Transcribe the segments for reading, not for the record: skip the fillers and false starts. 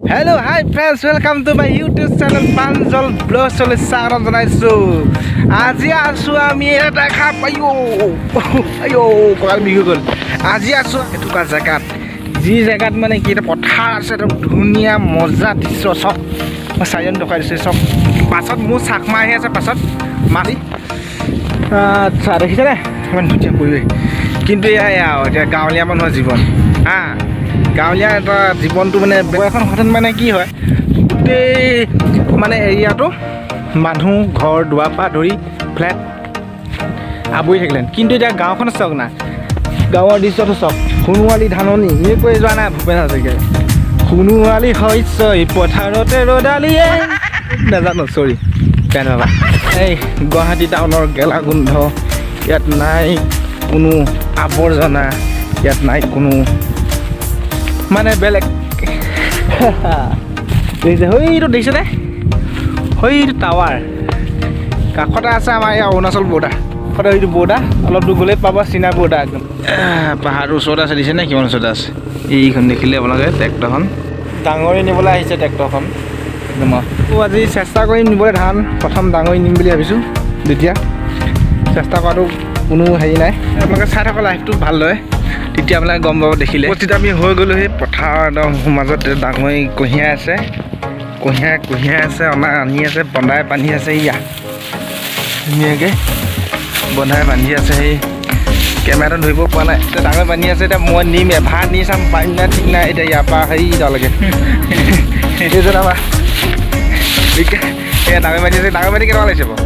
Hello, hi friends, welcome to my YouTube channel Pranjal ব্লগছলৈ স্বাগতম জনাইছোঁ। আজি আছোঁ আমি এটা দেখা পাইও আইঅ, কঁকাল বিষ হৈ গ'ল। আজি আছোঁ এটুকুৰা জেগাত, যি জেগাত মানে কি এটা পথাৰ আছে, একদম ধুনীয়া মজা দৃশ্য। চব মই চাৰিজন দেখুৱাই দিছোঁ চব। পাছত মোৰ চাকমা আহি আছে পাছত মাটি। আচ্ছা, দেখিছেনে ইমান ধুনীয়া পৰিৱেশ? কিন্তু এয়া আৰু এতিয়া গাঁৱলীয়া মানুহৰ জীৱন। হা, গাঁৱলীয়া এটা জীৱনটো মানে এখন হঠাৎ মানে কি হয়, গোটেই মানে এৰিয়াটো মানুহ ঘৰ দুৱাৰ পৰা ধৰি ফ্লেট আৱৰি থাকিলে। কিন্তু এতিয়া গাঁওখন চাওক না, গাঁৱৰ দৃশ্যটো চাওক। সোণোৱালী ধাননি, এনেকৈ যোৱা নাই ভূপেন হাজৰিকাই, সোণোৱালী শস্যই পথাৰতে ৰ'দালিয়ে, নাজানো, চৰি, বেয়া নাপাবা। এই গুৱাহাটী টাউনৰ গেলা গোন্ধ ইয়াত নাই, কোনো আৱৰ্জনা ইয়াত নাই, কোনো মানে বেলেগ দেখিছে। সেইটো দেখিছেনে? সেইটো টাৱাৰ কাষতে আছে আমাৰ এই অৰুণাচল বৰ্ডাৰ। কাষতে সেইটো বৰ্ডাৰ, অলপ দূৰ গ'লেই পাব চীনা বৰ্ডাৰ। একদম পাহাৰটোৰ ওচৰতে আছে। দেখিছেনে কিমান ওচৰতে আছে? এইখন দেখিলে আপোনালোকে, ট্ৰেক্টৰখন ডাঙৰি নিবলৈ আহিছে ট্ৰেক্টৰখন একদম। আৰু আজি চেষ্টা কৰিম নিবলৈ ধান। প্ৰথম ডাঙৰি নিম বুলি ভাবিছোঁ। তেতিয়া চেষ্টা কৰাটো কোনো হেৰি নাই। আপোনালোকে চাই থাকক লাইফটো ভালদৰে, তেতিয়া আপোনালোকে গম পাব দেখিলে। উপস্থিত আমি হৈ গ'লোঁ সেই পথাৰ একদম মাজত। ডাঙৰি কঢ়িয়াই আছে, কঢ়িয়াই কঢ়িয়াই আছে, অনা আনি আছে, বন্ধাই বান্ধি আছে। ইয়া ধুনীয়াকৈ বন্ধাই বান্ধি আছে। সেই কেমেৰাটো ধৰিব পৰা নাই। এতিয়া ডাঙৰ বান্ধি আছে। এতিয়া মই নিম, এভাৰ নি চাম, পাৰিম নাই ঠিক নাই। এতিয়া ইয়াৰ পৰা হেৰি তালৈকে সেইজন আমাৰ এয়া ডাঙৰ বান্ধি আছে। ডাঙৰ বান্ধি কেনেকুৱা লাগিছে বাৰু?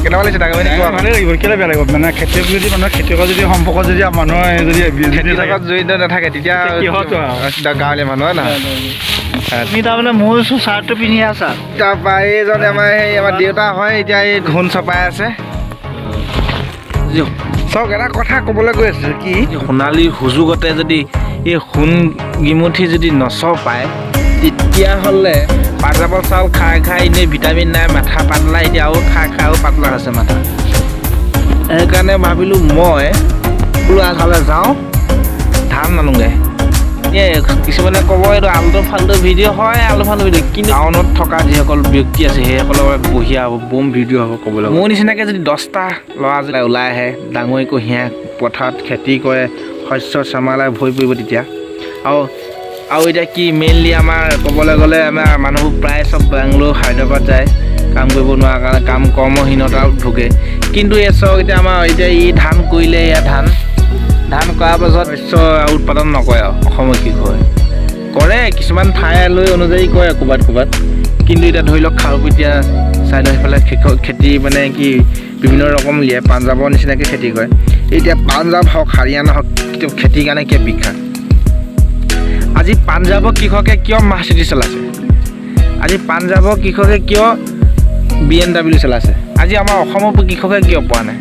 কেনেকুৱা লাগিছে ডাঙৰ বান্ধি, কোৱা? ভালেই লাগিব, কেলৈ বেয়া লাগিব? মানে খেতিয়ক যদি, মানুহে খেতিয়কৰ যদি সম্পৰ্ক যদি মানুহৰ যদি খেতিৰ লগত জড়িত নাথাকে, তেতিয়া কিহত আৰু? গাঁৱলীয়া মানুহ হয় নহয়? তুমি তাৰমানে মোৰ চাৰ্টটো পিন্ধি আছা। তাৰপৰা এইজন আমাৰ সেই আমাৰ দেউতা হয়। এতিয়া এই ঘূণ চপাই আছে। চাওক, এটা কথা ক'বলৈ গৈ আছোঁ কি, সোণালীৰ সুযোগতে যদি এই সোণ গিমুঠি যদি নচপায়, তেতিয়াহ'লে পাঞ্জাৱৰ চাউল খাই খাই এনেই ভিটামিন নাই, মাথা পাতলা। এতিয়া আৰু খাই খাই আৰু পাতলা হৈছে মাথা। সেইকাৰণে ভাবিলোঁ মই বোলো আগফালে যাওঁ, ধান আনোগৈ। এই কিছুমানে ক'ব এইটো আল্টু ফাল্টু ভিডিঅ' হয়, আল্টু ফাল্টু ভিডিঅ'। কিন্তু টাউনত থকা যিসকল ব্যক্তি আছে, সেইসকলৰ বাবে বঢ়িয়া হ'ব, বম ভিডিঅ' হ'ব ক'বলৈ। মোৰ নিচিনাকৈ যদি 10টা ল'ৰা যদি ওলাই আহে, ডাঙৰি কঢ়িয়াই পথাৰত খেতি কৰে, শস্য চমালাই ভৰি পৰিব তেতিয়া। আৰু আৰু এতিয়া কি, মেইনলি আমাৰ ক'বলৈ গ'লে আমাৰ মানুহবোৰ প্ৰায় চব বেংগলোৰ, হায়দৰাবাদ যায় কাম কৰিব নোৱাৰাৰ কাৰণে, কাম কৰ্মহীনতাত ভোগে। কিন্তু এই চাওক, এতিয়া আমাৰ এতিয়া এই ধান কৰিলে, এয়া ধান ধান কৰাৰ পাছত শস্য উৎপাদন নকৰে আৰু অসমৰ কৃষকে। কৰে কিছুমান ঠাইলৈ অনুযায়ী কৰে ক'ৰবাত ক'ৰবাত। কিন্তু এতিয়া ধৰি লওক খাৰুপেটীয়া ছাইডৰ সেইফালে কৃষক খেতি মানে কি বিভিন্ন ৰকম উলিয়াই, পাঞ্জাৱৰ নিচিনাকৈ খেতি কৰে। এতিয়া পাঞ্জাৱ হওক, হাৰিয়ানা হওক, খেতিৰ কাৰণে কিয় বিখ্যাত? আজি পাঞ্জাৱৰ কৃষকে কিয় মাৰ্চিডিজ চলাইছে? আজি পাঞ্জাৱৰ কৃষকে কিয় BMW চলাইছে? আজি আমাৰ অসমৰ কৃষকে কিয় পোৱা নাই?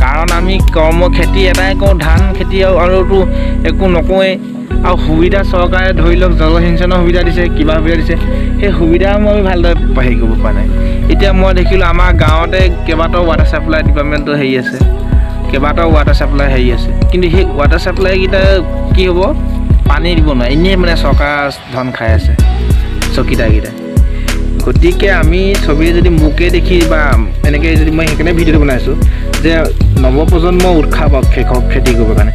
কাৰণ আমি কৰ্ম খেতি এটাই কৰোঁ, ধান খেতি, আৰু আৰুতো একো নকৰোঁৱেই। আৰু সুবিধা চৰকাৰে ধৰি লওক জলসিঞ্চনৰ সুবিধা দিছে, কিবা সুবিধা দিছে, সেই সুবিধাসমূহ আমি ভালদৰে হেৰি কৰিব পৰা নাই। এতিয়া মই দেখিলোঁ আমাৰ গাঁৱতে কেইবাটাও ৱাটাৰ ছাপ্লাই ডিপাৰ্টমেণ্টৰ হেৰি আছে, কেইবাটাও ৱাটাৰ ছাপ্লাই হেৰি আছে। কিন্তু সেই ৱাটাৰ ছাপ্লাইকেইটা কি হ'ব, পানী দিব নোৱাৰে। এনেই মানে চৰকাৰ ধন খাই আছে চকীদাৰকেইটাই। গতিকে আমি চবেই যদি মোকে দেখি বা এনেকৈ যদি, মই সেইকাৰণে ভিডিঅ'টো বনাইছোঁ যে নৱপ্ৰজন্ম উৎসাহ পাওক কৃষক খেতি কৰিবৰ কাৰণে।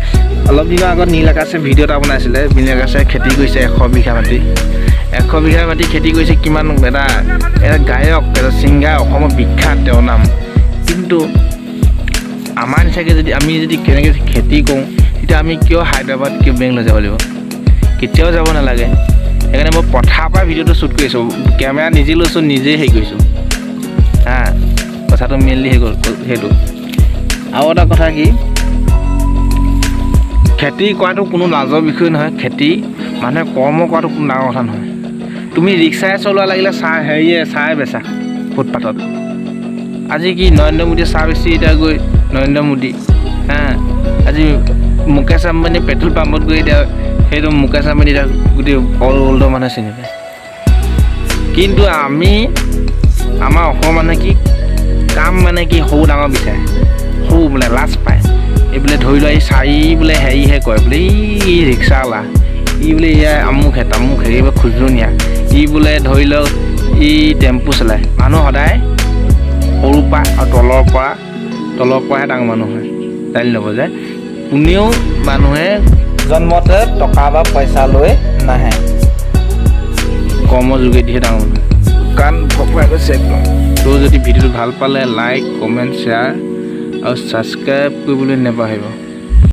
অলপ দিনৰ আগত নীল আকাশে ভিডিঅ' এটা বনাইছিলে। নীল আকাশে খেতি কৰিছে 100 বিঘা মাটি, 100 বিঘা মাটি খেতি কৰিছে। কিমান এটা এটা গায়ক, এটা ছিংগাৰ, অসমৰ বিখ্যাত তেওঁৰ নাম। কিন্তু আমাৰ নিচিনাকৈ যদি আমি যদি কেনেকৈ খেতি কৰোঁ, তেতিয়া আমি কিয় হায়দৰাবাদ, কিয় বেংগলোৰ যাব লাগিব? কেতিয়াও যাব নালাগে। সেইকাৰণে মই পথাৰৰ পৰা ভিডিঅ'টো শ্বুট কৰিছোঁ, কেমেৰা নিজে লৈছোঁ, নিজেই হেৰি কৰিছোঁ। হা, কথাটো মেইনলি হৈ গ'ল সেইটো। আৰু এটা কথা কি, খেতি কৰাটো কোনো লাজৰ বিষয় নহয়। খেতি মানুহে কৰ্ম কৰাটো কোনো ডাঙৰ কথা নহয়। তুমি ৰিক্সাই চলোৱা লাগিলে, চাহ হেৰিয়ে চাহ বেচা ফুটপাথত। আজি কি নৰেন্দ্ৰ মোদীয়ে চাহ বেচি এতিয়া গৈ নৰেন্দ্ৰ মোদী, হা, আজি মুকেশ আম্বানী পেট্ৰল পাম্পত গৈ এতিয়া সেইটো মুকেশ আম্বানী এতিয়া গোটেই অল ৱৰ্ল্ডৰ মানুহে চিনি পায়। কিন্তু আমি আমাৰ অসমৰ মানুহে কি কাম মানে কি সৰু ডাঙৰ বিচাৰে, সৰু বোলে লাজ পায়। এই বোলে ধৰি লোৱা এই চাৰি বোলে হেৰিহে কয় বোলে, এই ৰিক্সাৱালা। ই বোলে ইয়াৰ আমুকহে তামুকহে, এই বোলে খুজুনীয়া, ই বোলে ধৰি লওক ই টেম্পু চলায়। মানুহ সদায় সৰুৰ পৰা আৰু তলৰ পৰাহে ডাঙৰ মানুহ হয়। জানি ল'ব যে কোনেও মানুহে জন্মতে টকা বা পইচা লৈ নাহে। কৰ্মৰ যোগেদিহে ডাঙৰ মানুহ। কাণ ভকুৱাই গৈছে একদম। তো যদি ভিডিঅ'টো ভাল পালে লাইক, কমেণ্ট, শ্বেয়াৰ আৰু ছাবস্ক্ৰাইব কৰিবলৈ নাপাহৰিব।